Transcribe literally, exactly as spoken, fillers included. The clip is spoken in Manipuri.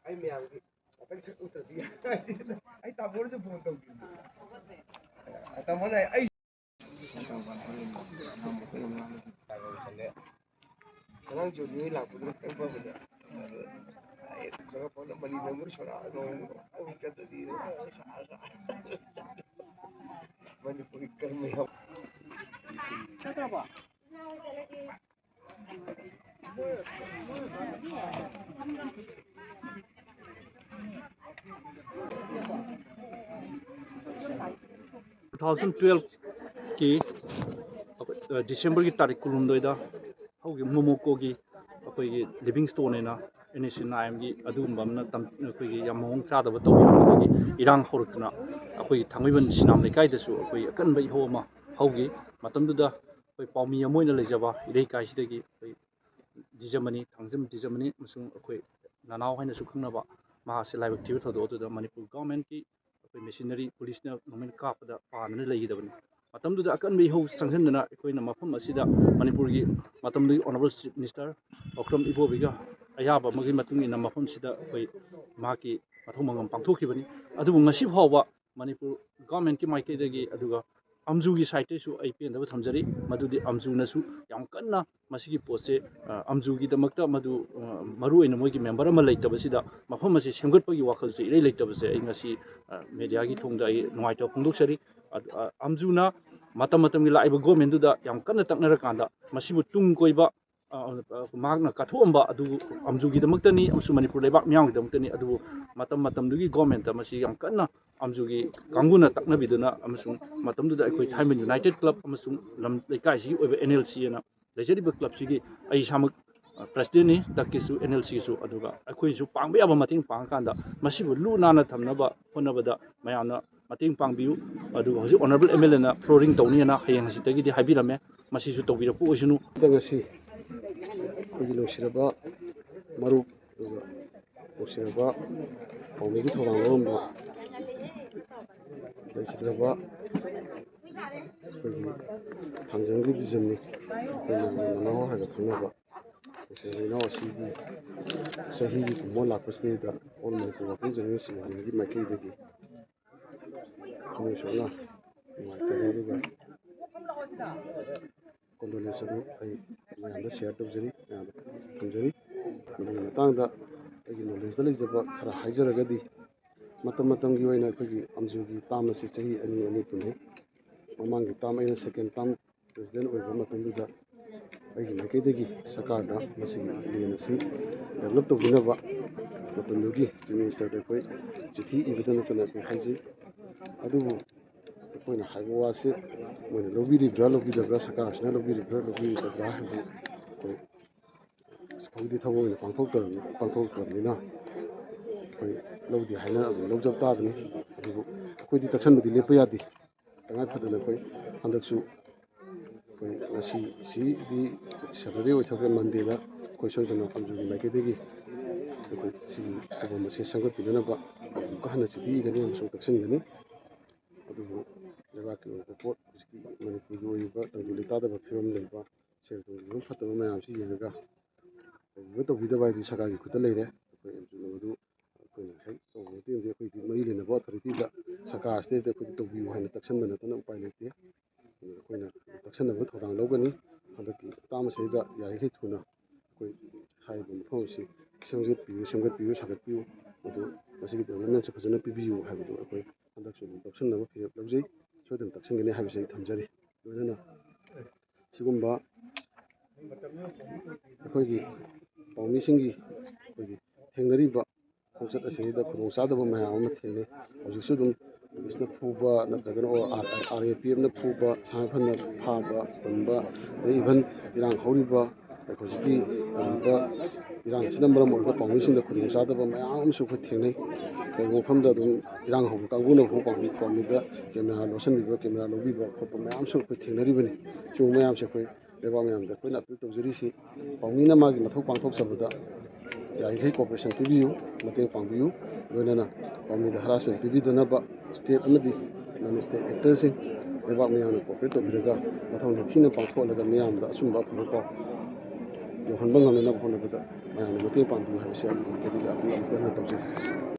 ꯑꯩ ꯃꯌꯥꯝꯒꯤ ꯉꯥꯛꯇꯪ ꯁꯛ ꯎꯠꯇ꯭ꯔꯗꯤ ꯌꯥꯔꯣꯏ꯫ ꯑꯩ ꯇꯥꯃꯣꯗꯁꯨ ꯐꯣꯟ ꯇꯧꯈꯤꯕꯅꯦ꯫ ꯇꯥꯃꯣꯅ ꯑꯩ ꯉꯔꯥꯡ ꯖꯣꯅꯤ ꯍꯣꯏ ꯂꯥꯛꯄꯗꯨꯅ ꯈꯤꯇꯪ ꯐꯕꯅꯦ꯫ ꯑꯗꯣ ꯑꯩ ꯈꯔ ꯐꯥꯎꯗ ꯃꯅꯤ ꯅꯪꯕꯨ ꯁꯣꯔꯥ ꯅꯣꯡ ꯑꯃꯨꯛ ꯆꯠꯇꯗꯤ ꯃꯅꯤꯄꯨꯔꯤ ꯀꯔꯝꯕ ꯌꯥꯎ? Two thousand twelve ꯀꯤ ꯗꯤꯁꯦꯝꯕꯔꯒꯤ ꯇꯥꯔꯤꯛ ꯀꯨꯟꯍꯨꯝꯗꯣꯏꯗ ꯍꯧꯈꯤꯕ ꯃꯣꯃꯣꯀꯣꯒꯤ ꯑꯩꯈꯣꯏꯒꯤ ꯂꯤꯚꯤꯡ ꯁ꯭ꯇꯣꯟ ꯍꯥꯏꯅ ꯑꯦꯟ ꯑꯦꯁ ꯁꯤ ꯅꯥꯏꯟꯒꯤ ꯑꯗꯨꯒꯨꯝꯕ ꯑꯃꯅ ꯇꯝ-, ꯑꯩꯈꯣꯏꯒꯤ ꯌꯥꯝ ꯃꯑꯣꯡ ꯆꯥꯗꯕ ꯇꯧꯕꯤꯔꯝꯕꯗꯒꯤ ꯏꯔꯥꯡ ꯍꯧꯔꯛꯇꯨꯅ ꯑꯩꯈꯣꯏꯒꯤ ꯊꯥꯡꯃꯩꯕꯟ ꯁꯤꯅꯥꯝ ꯂꯩꯀꯥꯏꯗꯁꯨ ꯑꯩꯈꯣꯏ ꯑꯀꯟꯕ ꯏꯍꯧ ꯑꯃ ꯍꯧꯈꯤ꯫ ꯃꯇꯝꯗꯨꯗ ꯑꯩꯈꯣꯏ ꯄꯥꯎꯃꯤ ꯑꯃ ꯑꯣꯏꯅ ꯂꯩꯖꯕ ꯏꯔꯩꯀꯥꯏꯁꯤꯗꯒꯤ ꯑꯩꯈꯣꯏ ꯗꯤꯖꯃꯅꯤ, ꯊꯥꯡꯖꯝ ꯗꯤꯖꯃꯅꯤ ꯑꯃꯁꯨꯡ ꯑꯩꯈꯣꯏ ꯅꯅꯥꯎ ꯍꯥꯏꯅꯁꯨ ꯈꯪꯅꯕ ꯃꯍꯥꯛꯁꯦ ꯂꯥꯏꯕꯛ ꯊꯤꯕ ꯊꯧꯗꯣꯛ ꯑꯗꯨꯗ ꯃꯅꯤꯄꯨꯔ ꯒꯚꯔꯟꯃꯦꯟꯠꯀꯤ ꯑꯩꯈꯣꯏ ꯃꯦꯁꯤꯅꯔꯤ ꯄꯨꯂꯤꯁꯅ ꯅꯣꯡꯃꯩꯅ ꯀꯥꯞꯄꯗ ꯄꯥꯟꯗꯅ ꯂꯩꯈꯤꯗꯕꯅꯤ꯫ ꯃꯇꯝꯗꯨꯗ ꯑꯀꯟꯕ ꯏꯍꯧ ꯆꯪꯁꯤꯟꯗꯅ ꯑꯩꯈꯣꯏꯅ ꯃꯐꯝ ꯑꯁꯤꯗ ꯃꯅꯤꯄꯨꯔꯒꯤ ꯃꯇꯝꯗꯨꯒꯤ ꯑꯣꯅꯔꯦꯕꯜ ꯆꯤꯐ ꯃꯤꯅꯤꯁꯇꯔ ꯑꯣꯀ꯭ꯔꯝ ꯏꯕꯣꯕꯤꯒ ꯑꯌꯥꯕ ꯑꯃꯒꯤ ꯃꯇꯨꯡ ꯏꯟꯅ ꯃꯐꯝꯁꯤꯗ ꯑꯩꯈꯣꯏ ꯃꯍꯥꯛꯀꯤ ꯃꯊꯧ ꯃꯉꯝ ꯄꯥꯡꯊꯣꯛꯈꯤꯕꯅꯤ꯫ ꯑꯗꯨꯕꯨ ꯉꯁꯤ ꯐꯥꯎꯕ ꯃꯅꯤꯄꯨꯔ ꯒꯚꯔꯟꯃꯦꯟꯠꯀꯤ ꯃꯥꯏꯀꯩꯗꯒꯤ, ꯑꯗꯨꯒ ꯑꯝꯖꯨꯒꯤ ꯁꯥꯏꯠꯇꯩꯁꯨ ꯑꯩ ꯄꯦꯟꯗꯕ ꯊꯝꯖꯔꯤ, ꯃꯗꯨꯗꯤ ꯑꯝꯖꯨꯅꯁꯨ ꯌꯥꯝ ꯀꯟꯅ ꯃꯁꯤꯒꯤ ꯄꯣꯠꯁꯦ, ꯑ, ꯑꯝꯖꯨꯒꯤꯗꯃꯛꯇ ꯃꯗꯨ, ꯑ, ꯃꯔꯨ ꯑꯣꯏꯅ ꯃꯣꯏꯒꯤ ꯃꯦꯝꯕꯔ ꯑꯃ ꯂꯩꯇꯕꯁꯤꯗ ꯃꯐꯝ ꯑꯁꯤ ꯁꯦꯝꯒꯠꯄꯒꯤ ꯋꯥꯈꯜꯁꯦ ꯏꯔꯩ ꯂꯩꯇꯕꯁꯦ ꯑꯩ ꯉꯁꯤ, ꯑ, ꯃꯦꯗꯤꯌꯥꯒꯤ ꯊꯣꯡꯗ ꯑꯩ ꯅꯨꯡꯉꯥꯏꯇꯕ ꯐꯣꯡꯗꯣꯛꯆꯔꯤ꯫ ꯑ, ꯑ, ꯑꯝꯖꯨꯅ ꯃꯇꯝ ꯃꯇꯝꯒꯤ ꯂꯥꯛꯏꯕ ꯒꯣꯔꯃꯦꯟꯗꯨꯗ ꯌꯥꯝ ꯀꯟꯅ ꯇꯛꯅꯔꯀꯥꯟꯗ ꯃꯁꯤꯕꯨ ꯇꯨꯡ ꯀꯣꯏꯕ, ꯑ, ꯑ, ꯃꯍꯥꯛꯅ ꯀꯠꯊꯣꯛꯑꯝꯕ ꯑꯗꯨ ꯑꯝꯖꯨꯒꯤꯗꯃꯛꯇꯅꯤ ꯑꯃꯁꯨꯡ ꯃꯅꯤꯄꯨꯔ ꯂꯩꯕꯥꯛ ꯃꯤꯌꯥꯝꯒꯤꯗꯃꯛꯇꯅꯤ꯫ ꯑꯗꯨꯕꯨ ꯃꯇꯝ ꯃꯇꯝꯗꯨꯒꯤ ꯒꯣꯔꯃꯦꯟꯗ ꯃꯁꯤ ꯌꯥꯝ ꯀꯟꯅ ꯑꯝꯖꯨꯒꯤ ꯀꯥꯡꯕꯨꯅ ꯇꯛꯅꯕꯤꯗꯨꯅ ꯑꯃꯁꯨꯡ ꯃꯇꯝꯗꯨꯗ ꯑꯩꯈꯣꯏ ꯊꯥꯏꯃꯟ ꯌꯨꯅꯥꯏꯇꯦꯠ ꯀ꯭ꯂꯕ ꯑꯃꯁꯨꯡ ꯂꯝ ꯂꯩꯀꯥꯏꯁꯤꯒꯤ ꯑꯣꯏꯕ ꯑꯦꯟ ꯑꯦꯜ ꯁꯤ ꯑꯅ ꯂꯩꯖꯔꯤꯕ ꯀ꯭ꯂꯕꯁꯤꯒꯤ ꯑꯩ ꯏꯁꯥꯃꯛ, ꯑ, ꯄ꯭ꯔꯦꯁꯤꯗꯦꯟꯠꯅꯤ, ꯗꯛꯀꯤꯁꯨ ꯑꯦꯟ ꯑꯦꯜ ꯁꯤꯁꯨ, ꯑꯗꯨꯒ ꯑꯩꯈꯣꯏꯁꯨ ꯄꯥꯡꯕ ꯌꯥꯕ ꯃꯇꯦꯡ ꯄꯥꯡꯉꯀꯥꯟꯗ ꯃꯁꯤꯕꯨ ꯂꯨ ꯅꯥꯟꯅ ꯊꯝꯅꯕ ꯍꯣꯠꯅꯕꯗ ꯃꯌꯥꯝꯅ ꯃꯇꯦꯡ ꯄꯥꯡꯕꯤꯌꯨ꯫ ꯑꯗꯨꯒ ꯍꯧꯖꯤꯛ ꯑꯣꯅꯔꯦꯕꯜ ꯑꯦꯝ ꯑꯦꯜ ꯑꯦꯅ ꯐ꯭ꯂꯣꯔꯤꯡ ꯇꯧꯅꯤꯅ ꯍꯌꯦꯡ ꯍꯪꯆꯤꯠꯇꯒꯤꯗꯤ ꯍꯥꯏꯕꯤꯔꯝꯃꯦ, ꯃꯁꯤꯁꯨ ꯇꯧꯕꯤꯔꯛꯄ ꯑꯣꯏꯁꯅꯨ꯫ ꯉꯁꯤ ꯑꯩꯈꯣꯏꯒꯤ ꯂꯣꯏꯁꯤꯔꯕ ꯃꯔꯨꯞ, ꯑꯗꯨꯒ ꯂꯣꯏꯁꯤꯔꯕ ꯊꯧꯔꯝꯒꯤ ꯊꯧꯗꯥꯡ ꯂꯧꯔꯝꯕ ꯂꯩꯈꯤꯗ꯭ꯔꯕ ꯑꯩꯈꯣꯏꯒꯤ ꯊꯥꯡꯖꯝꯒꯤ ꯗꯤꯖꯝꯅꯤ꯫ ꯑꯩꯈꯣꯏꯅ ꯃꯅꯥꯎ ꯍꯥꯏꯔꯒ ꯈꯪꯅꯕ ꯏꯆꯤꯜ ꯏꯅꯥꯎ ꯑꯁꯤꯒꯤ ꯆꯍꯤꯒꯤ ꯀꯨꯝꯑꯣꯟ ꯂꯥꯛꯄꯁꯤꯗꯩꯗ All Manipur Working Journalist Unionꯒꯤ ꯃꯥꯏꯀꯩꯗꯒꯤ ꯊꯃꯣꯏ ꯁꯣꯛꯅ ꯅꯨꯡꯉꯥꯏꯇꯕ ꯑꯗꯨꯒ condolence ꯑꯗꯨ ꯑꯩ ꯃꯌꯥꯝꯗ share ꯇꯧꯖꯔꯤ, ꯃꯌꯥꯝꯗ ꯊꯝꯖꯔꯤ꯫ ꯃꯗꯨꯒꯤ ꯃꯇꯥꯡꯗ ꯑꯩꯒꯤ knowledgeꯇ ꯂꯩꯖꯕ ꯈꯔ ꯍꯥꯏꯖꯔꯒꯗꯤ, ꯃꯇꯝ ꯃꯇꯝꯒꯤ ꯑꯣꯏꯅ ꯑꯩꯈꯣꯏꯒꯤ ꯑꯝꯖꯨꯒꯤ term ꯑꯁꯤ ꯆꯍꯤ ꯑꯅꯤ ꯑꯅꯤ ꯄꯨꯟꯅꯩ꯫ ꯃꯃꯥꯡꯒꯤ term ꯑꯩꯅ second term president ꯑꯣꯏꯕ ꯃꯇꯝꯗꯨꯗ ꯑꯩꯒꯤ ꯃꯥꯏꯀꯩꯗꯒꯤ ꯁꯔꯀꯥꯔꯗ ꯃꯁꯤꯒꯤ land ꯑꯁꯤ develop ꯇꯧꯕꯤꯅꯕ ꯃꯇꯝꯗꯨꯒꯤ Chief Ministerꯗ ꯑꯩꯈꯣꯏ ꯆꯤꯊꯤ ꯏꯕꯗ ꯅꯠꯇꯅ ꯑꯩꯈꯣꯏ ꯍꯥꯏꯖꯩ꯫ ꯑꯗꯨꯕꯨ ꯑꯩꯈꯣꯏꯅ ꯍꯥꯏꯕ ꯋꯥꯁꯦ ꯃꯣꯏꯅ ꯂꯧꯕꯤꯔꯤꯕ꯭ꯔꯥ ꯂꯧꯕꯤꯗꯕ꯭ꯔꯥ, ꯁꯔꯀꯥꯔꯁꯤꯅ ꯂꯧꯕꯤꯔꯤꯕ꯭ꯔꯥ ꯂꯧꯕꯤꯔꯣꯏꯗꯕ꯭ꯔꯥ ꯍꯥꯏꯕꯗꯨ ꯑꯩꯈꯣꯏ ꯍꯧꯖꯤꯛꯇꯤ ꯊꯕꯛ ꯑꯣꯏꯅ ꯄꯥꯡꯊꯣꯛꯇ꯭ꯔꯕꯅꯤ-, ꯄꯥꯡꯊꯣꯛꯇ꯭ꯔꯕꯅꯤꯅ ꯑꯩꯈꯣꯏ ꯂꯧꯗꯦ ꯍꯥꯏꯅ ꯑꯗꯨꯝ ꯂꯧꯖꯕ ꯇꯥꯕꯅꯤ꯫ ꯑꯗꯨꯕꯨ ꯑꯩꯈꯣꯏꯗꯤ ꯇꯛꯁꯟꯕꯗꯤ ꯂꯦꯞꯄ ꯌꯥꯗꯦ꯫ ꯇꯉꯥꯏ ꯐꯗꯅ ꯑꯩꯈꯣꯏ ꯍꯟꯗꯛꯁꯨ ꯑꯩꯈꯣꯏ ꯉꯁꯤꯁꯤꯗꯤ Saturday ꯑꯣꯏꯊꯣꯛꯈ꯭ꯔꯦ, Mondayꯗ ꯑꯩꯈꯣꯏ ꯁꯣꯏꯗꯅ ꯑꯝꯖꯨꯒꯤ ꯃꯥꯏꯀꯩꯗꯒꯤ ꯑꯩꯈꯣꯏ ꯁꯤꯒꯤ ꯊꯧꯐꯝ ꯑꯁꯤ ꯁꯦꯝꯒꯠꯄꯤꯅꯅꯕ ꯑꯃꯨꯛꯀ ꯍꯟꯅ ꯆꯤꯊꯤ ꯏꯒꯅꯤ ꯑꯃꯁꯨꯡ ꯇꯛꯁꯤꯟꯒꯅꯤ꯫ ꯑꯗꯨꯕꯨ ꯂꯩꯕꯥꯛꯀꯤ ꯑꯣꯏꯕ ꯄꯣꯠ, ꯍꯧꯖꯤꯛꯀꯤ ꯃꯅꯤꯄꯨꯔꯒꯤ ꯑꯣꯏꯔꯤꯕ ꯇꯪꯗꯨ ꯂꯩꯇꯥꯗꯕ ꯐꯤꯕꯝ ꯂꯩꯕ, ꯁꯦꯜ ꯊꯨꯝꯒꯤ ꯐꯤꯕꯝ ꯐꯠꯇꯕ ꯃꯌꯥꯝꯁꯤ ꯌꯦꯡꯉꯒ ꯇꯧꯕꯤꯕ ꯇꯧꯕꯤꯗꯕ ꯍꯥꯏꯗꯤ ꯁꯔꯀꯥꯔꯒꯤ ꯈꯨꯠꯇ ꯂꯩꯔꯦ꯫ ꯑꯩꯈꯣꯏ ꯑꯦꯝ ꯖꯤ ꯑꯣ ꯑꯗꯨ ꯑꯩꯈꯣꯏꯅ ꯍꯦꯛ ꯇꯧꯕ ꯃꯇꯦꯡꯗꯤ ꯑꯩꯈꯣꯏꯗꯤ ꯃꯔꯤ ꯂꯩꯅꯕ ꯑꯣꯊꯣꯔꯤꯇꯤꯗ, ꯁꯔꯀꯥꯔꯁꯤꯗꯩꯗ ꯑꯩꯈꯣꯏꯗꯤ ꯇꯧꯕꯤꯌꯨ ꯍꯥꯏꯅ ꯇꯛꯁꯟꯕ ꯅꯠꯇꯅ ꯎꯄꯥꯏ ꯂꯩꯇꯦ꯫ ꯑꯗꯨꯅ ꯑꯩꯈꯣꯏꯅ ꯇꯛꯁꯟꯅꯕ ꯊꯧꯗꯥꯡ ꯂꯧꯒꯅꯤ꯫ ꯍꯟꯗꯛꯀꯤ ꯍꯞꯇꯥ ꯑꯃꯁꯤꯗꯩꯗ ꯌꯥꯔꯤꯈꯩ ꯊꯨꯅ ꯑꯩꯈꯣꯏ ꯍꯥꯏꯔꯤꯕ ꯃꯐꯝ ꯑꯁꯤ ꯁꯦꯝꯒꯠꯄꯤꯌꯨ, ꯁꯦꯝꯒꯠꯄꯤꯌꯨ, ꯁꯥꯒꯠꯄꯤꯌꯨ, ꯑꯗꯨ ꯃꯁꯤꯒꯤ developmentꯁꯦ ꯐꯖꯅ ꯄꯤꯕꯤꯌꯨ ꯍꯥꯏꯕꯗꯨ ꯑꯩꯈꯣꯏ ꯍꯟꯗꯛꯁꯨ ꯑꯗꯨꯝ ꯇꯛꯁꯟꯅꯕ ꯐꯤꯔꯦꯞ ꯂꯧꯖꯩ꯫ ꯁꯣꯏꯗꯅ ꯇꯛꯁꯟꯒꯅꯤ ꯍꯥꯏꯕꯁꯤ ꯑꯩ ꯊꯝꯖꯔꯤ꯫ ꯂꯣꯏꯅꯅ ꯁꯤꯒꯨꯝꯕ ꯑꯩꯈꯣꯏꯒꯤ ꯄꯥꯎꯃꯤꯁꯤꯡꯒꯤ ꯑꯩꯈꯣꯏꯒꯤ ꯊꯦꯡꯅꯔꯤꯕ ꯈꯣꯡꯆꯠ ꯑꯁꯤꯗ ꯈꯨꯗꯣꯡꯆꯥꯗꯕ ꯃꯌꯥꯝ ꯑꯃ ꯊꯦꯡꯅꯩ꯫ ꯍꯧꯖꯤꯛꯁꯨ ꯑꯗꯨꯝ ꯄꯨꯂꯤꯁꯅ ꯐꯨꯕ ꯅꯠꯇ꯭ꯔꯒꯅ ꯑꯥꯔ ꯑꯦ ꯄꯤ ꯑꯦꯐꯅ ꯐꯨꯕ, ꯁꯥ ꯐꯅ ꯐꯥꯕ ꯇꯝꯕ, ꯑꯗꯩ even ꯏꯔꯥꯡ ꯍꯧꯔꯤꯕ ꯑꯩꯈꯣꯏ ꯍꯧꯖꯤꯛꯀꯤ ꯇꯧꯔꯤꯕ ꯏꯔꯥꯡ ꯑꯁꯤꯅ ꯃꯔꯝ ꯑꯣꯏꯔꯒ ꯄꯥꯎꯃꯤꯁꯤꯡꯗ ꯈꯨꯗꯣꯡꯆꯥꯗꯕ ꯃꯌꯥꯝ ꯑꯃꯁꯨ ꯑꯩꯈꯣꯏ ꯊꯦꯡꯅꯩ꯫ ꯀꯔꯤꯒꯨꯝꯕ ꯃꯐꯝꯗ ꯑꯗꯨꯝ ꯏꯔꯥꯡ ꯍꯧꯕ ꯀꯥꯡꯕꯨꯅ ꯐꯥꯎ ꯄꯥꯎꯃꯤ, ꯄꯥꯎꯃꯤꯗ ꯀꯦꯃꯦꯔꯥ ꯂꯧꯁꯤꯟꯕꯤꯕ, ꯀꯦꯃꯦꯔꯥ ꯂꯧꯕꯤꯕ ꯈꯣꯠꯄ ꯃꯌꯥꯝꯁꯨ ꯑꯩꯈꯣꯏ ꯊꯦꯡꯅꯔꯤꯕꯅꯤ꯫ ꯁꯤꯒꯨꯝꯕ ꯃꯌꯥꯝꯁꯦ ꯑꯩꯈꯣꯏ ꯂꯩꯕꯥꯛ ꯃꯌꯥꯝꯗ ꯑꯩꯈꯣꯏꯅ appeal ꯇꯧꯖꯔꯤꯁꯤ, ꯄꯥꯎꯃꯤꯅ ꯃꯥꯒꯤ ꯃꯊꯧ ꯄꯥꯡꯊꯣꯛꯆꯕꯗ ꯌꯥꯔꯤꯈꯩ cooperation ꯄꯤꯕꯤꯌꯨ, ꯃꯇꯦꯡ ꯄꯥꯡꯕꯤꯌꯨ꯫ ꯂꯣꯏꯅꯅ ꯄꯥꯎꯃꯤꯗ harassment ꯄꯤꯕꯤꯗꯅꯕ state ꯑꯃꯗꯤ ꯅꯟ ꯏꯁꯇꯦꯠ ꯑꯦꯛꯇꯔꯁꯤꯡ ꯂꯩꯕꯥꯛ ꯃꯌꯥꯝꯅ ꯀꯣꯑꯣꯄꯔꯦꯠ ꯇꯧꯕꯤꯔꯒ ꯃꯊꯧ ꯅꯤꯡꯊꯤꯅ ꯄꯥꯡꯊꯣꯛꯍꯜꯂꯒ ꯃꯤꯌꯥꯝꯗ ꯑꯆꯨꯝꯕ ꯑꯐꯕ ꯄꯥꯎ ꯌꯧꯍꯟꯕ ꯉꯝꯅꯅꯕ ꯍꯣꯠꯅꯕꯗ ꯃꯌꯥꯝꯅ ꯃꯇꯦꯡ ꯄꯥꯡꯕꯤꯌꯨ ꯍꯥꯏꯕꯁꯤ ꯑꯩꯒꯤ ꯃꯥꯏꯀꯩꯗꯒꯤ ꯑꯄꯤꯜ ꯑꯃꯨꯛꯇ ꯍꯟꯅ ꯇꯧꯖꯔꯤ꯫